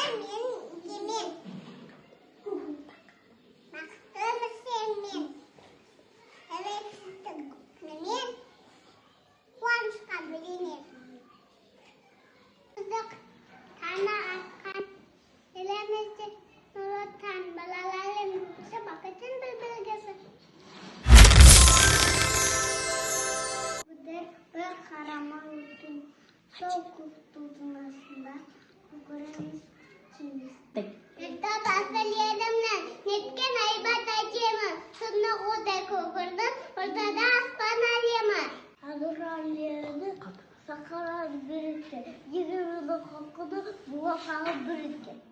Мен емен. Бақыттымын сенімен. Тәуелсіздік күнімен қуанышқа бөленем. Қызық таңы атқан елімізде Нұр Отан, балалар елімізде бақыттың бір белгісі. Бір қарама өтін, сол көк тудың астында көкіреміз теңіз. Асыл елімнің неткен айбат әдемі, тұнық көгерді, ортада аспан әлемі. Адыралерді сақалар бірікті, егеменді халқыны буа қағып біріккен.